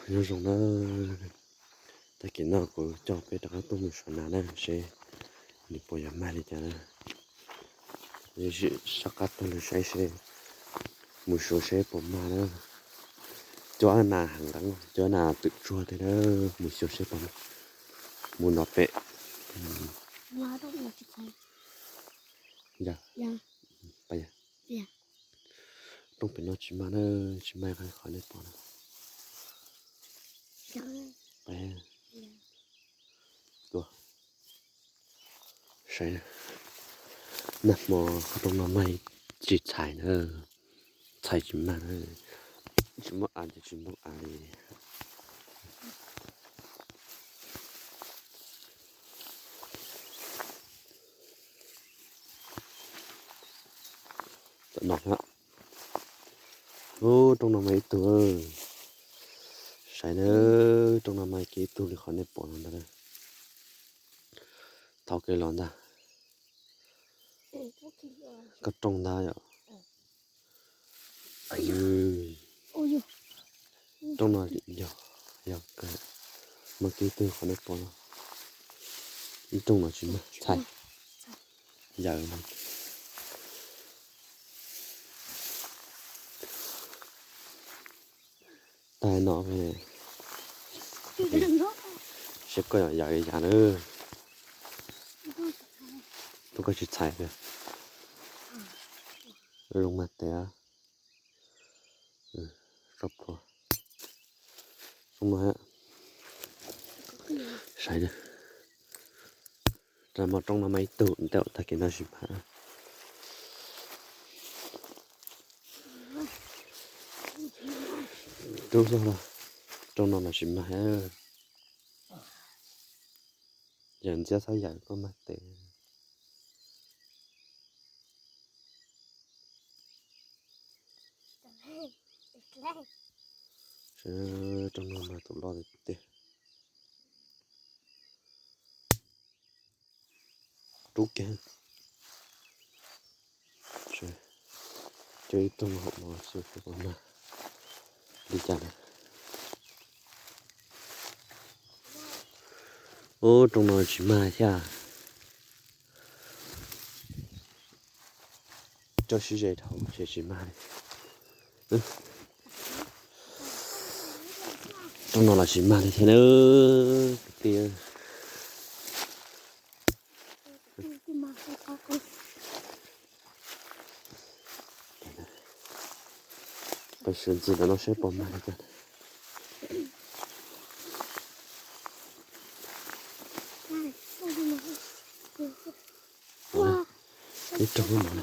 Nyob zoo na, tag kis no kuv coj peb rov qab tuaj mus saum nas na seb nws puas yuav mag li cas na. Zim sab qab tuaj lug saib seb, mus xyuas seb puas mag na. Cov nas heev, cov nas twm tsuag thiab na, mus xyuas seb puas mag. Mus no pem. Rooj pem no tsis mag na, tsis mag qhov nej pom no. Saib, nag hmo rooj no mag tsis txhais na, txhais tsis mag na, tsis muaj av ces tsis muaj av li. Tam no, ub, rooj no mag ib tug, saib na, rooj no mag kiag ib tug li qhov nej pom no ntag. Thov kev los ntag. Koj rooj ntag yom. Rooj no yog, yog kawg, mag kiag ib tug qhov nej pom no. Ib rooj no tsis mag, txhais, yawm. Tag no seb koj yog yam li cas na. Tub koj tsis txhais, zoo mag tes. Saib, rooj no mag ib tug ntawm tag kis no tsis mag. Rub zog los, rooj no los tsis mag. Yawm ntxiab txhob yawm koj mag tes. Rooj no mas tus loj tiag tiag. Rub kiag. Coj ib rooj hauv no xwb puas mag li cas na. Ub, rooj no tsis mag thiab. Coj sib ze dhau ces tsis mag li. Rooj no los tsis mag li thiab na. Kwv tij, peb sawv ntxiv ntawm no seb puas mag li cas. Ib rooj no,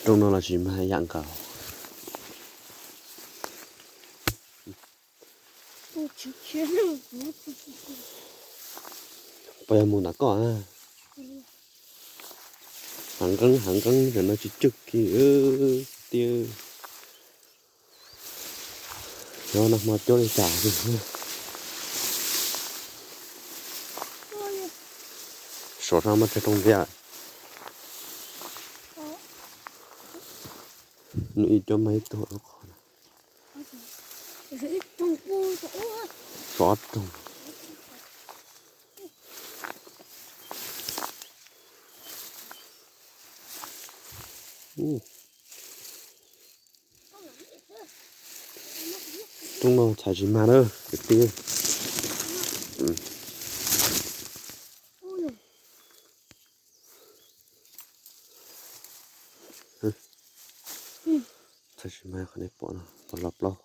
rooj no los tsis mag yam nkaus. Puas yog mus nram koj? Hav nqeeb hav nqeeb tam no tsis tswj kiag tiag. Nyob nag hmo cuab li cas. Saum no muaj tsawg rooj ntxiab? Nws ib cuab mag ib tug lub qhov no. Tsov rooj. Rooj no txhais tsis mag na kwv tij. Txhais tsis mag qhov nej pom no, pom los plaub.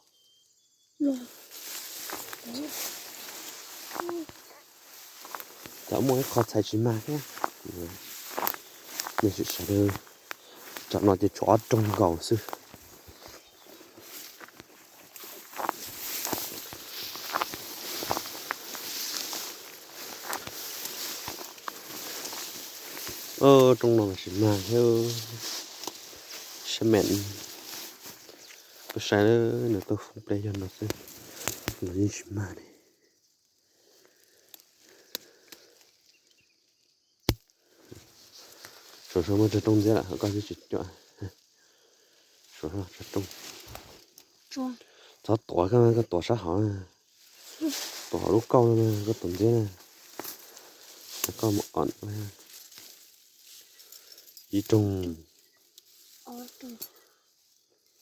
Tam muaj ib qho txhais tsis mag thiab. Nej sim saib, tam no ces tshuav ob rooj nkaus xwb. Rooj no mas tsis mag thiab. Sab meem, koj saib, nws tuaj foob pleb yog no xwb los yeej tsis mag li. Saum no muaj tsawg rooj ntxiab lawm, koj twb tsis coj. Saum no tsawg rooj. Txhob tuav, koj tuav sab hauv. Tom lub kauj no, koj tom ntxiab na. Koj mus om ib rooj,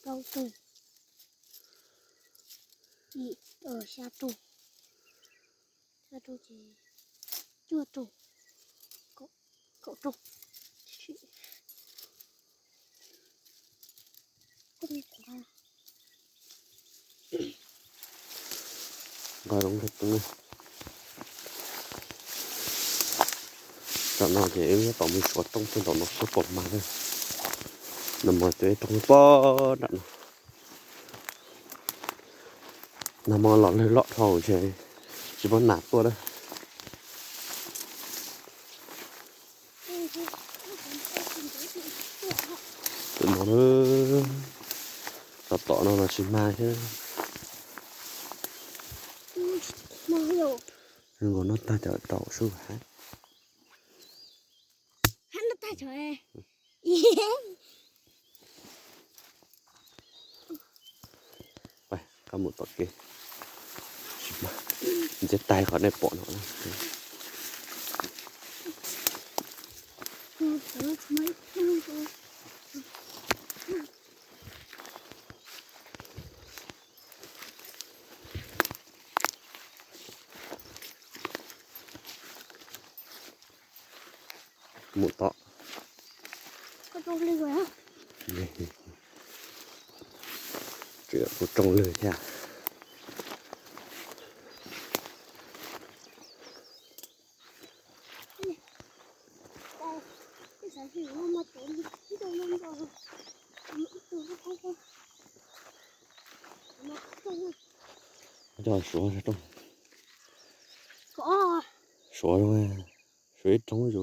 plaub rooj, xya rooj, xya rooj ces cuaj rooj, kaum rooj. Nqa zoo. Tam no ces wb tab tom mus suav rooj tej nraum no seb puas mag na. Nag hmo cov ib rooj pob nram no. Nag hmo los lawg loj dhau ntshe tsis muaj nas tuaj na. Tus no, tom tom no los tsis mag thiab. Nkaus noj tag cov rau sub hab. Qab mus tom kev, ntxiab taig qhov nej pom no. Mus tom. Kuv rooj lwg thiab. Coj suav, suav zoo, suav ib rooj zuj zus.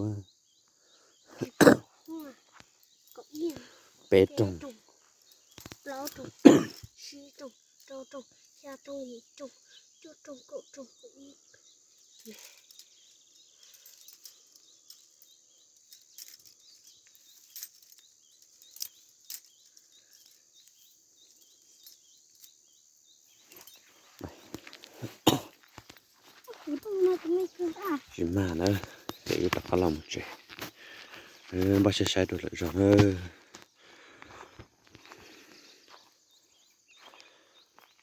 Peb rooj, plaub rooj, tsib rooj, rau rooj, xya rooj, yim rooj, cuaj rooj, kaum rooj, kaum ib. Tsis mag na, ces wb rov qab los mus tsev. Npaj siab saib dua lwm zaug na.